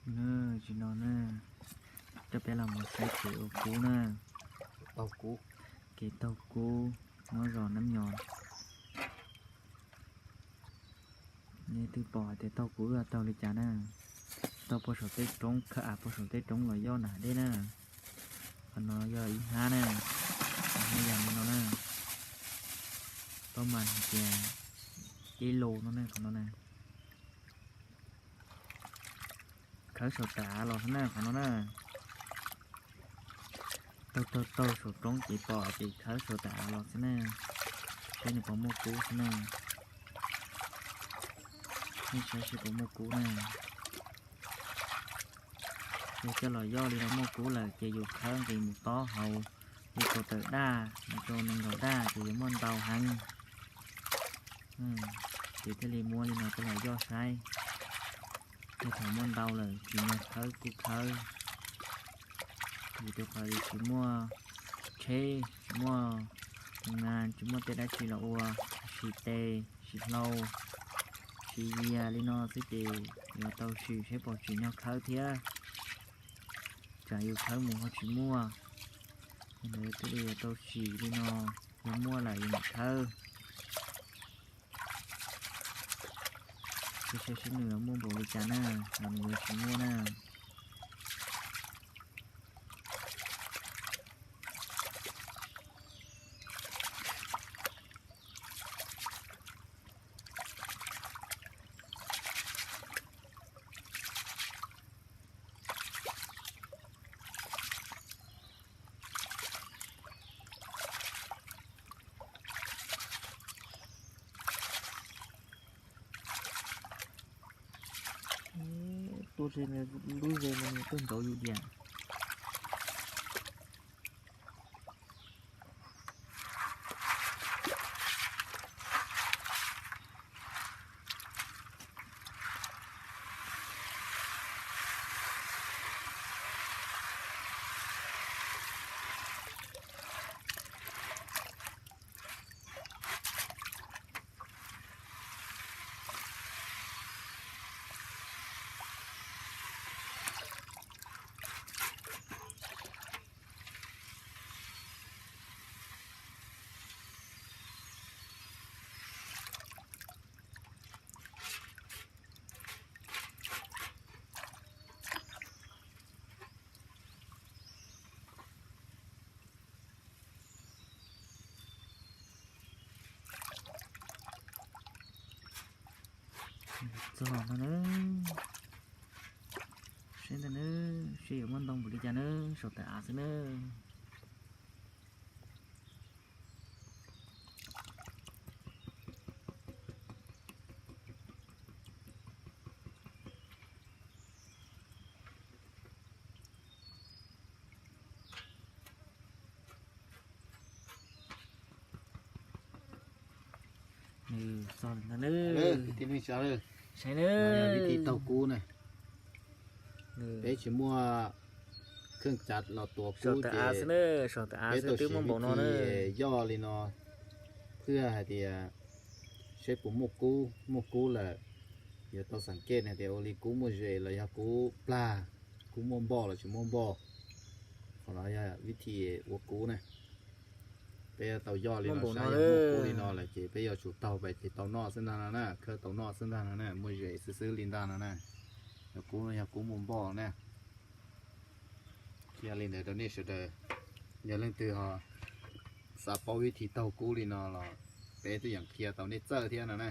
Tsis no na, coj peb los mus saib kev ua kub na. Taug kub, kev taug kub nyob zos Nab Nyos. Nej twb pom hais tias taug kub wb taug li cas na. Taug puag saum tej roob, khawb av puag saum tej roob los yoj nram dej na. Qhov no yog ib hnab na, ib hnab yam li no na. Pab mas hais tias ib lo no na, qhov no na. Khawb saum tav av los xwb na, qhov no na. Taug taug taug saum roob ces pom ces khawb saum tav av los xwb na. Seb nws puas muaj kub xwb na. Nej saib seb puas muaj kub na. Yog coj los yoj li no muaj kub lawm ces yus khawb nqis mus tob hauv, yus kaus tawm daj, yus kaus nees nkaum daj ces yuav muaj ntau heev. Ces thiaj li muab li no coj los yoj saib. Yog thaum muaj ntau lawm tsis nyog khawb kuj khawb. Vim rau qhov tsis muaj tsheb, tsis muaj, tsis muaj tej dab tsi los ua, sim tes, sim hlau, sim yias li no xwb ces yuav tau sim seb puas tsim nyog khawb thiab. Tsam yus khawb mus ho tsis muaj, yog ntawd thiaj li yuav tau sim li no, yog muaj lawm yus mam khawb. Saib seb nws muaj npaum li cas na, los nws yuav tsis muaj na. Tuaj ze, lub ze no nws tuaj nraud yus diam. Txog no na, seb ntawm na, seb yuav muaj ntau npaum li cas na, saum tawm av xwb na. Nws txog ntag na. Saib na, vib thib taug kub na. Peb tsis muaj kheej tsav los tuav kub ces peb tau siv vib thib yoj li no xwb hais tias seb puas muaj kub, muaj kub lawm yuav tau xam kej hais tias ua li kub muaj zes los yog kub plag, kub muaj npoj los tsis muaj npoj. Qhov no yog vib thib ua kub na. Peb tau yoj li no, saib yog muaj kub li no lawm ces peb yuav tsum taug pais ces tau noj xwb ntag no na, khawb tau noj xwb ntag no na, muaj zes xwb xwb li ntag no na. Yog kub no yog kub muaj npoj na. Qhia li ntawd rau nej sawv daws, yog leej twg ho xav paub vib thib taug kub li no los peb twb yeej qhia tau nej txawj thiab no na.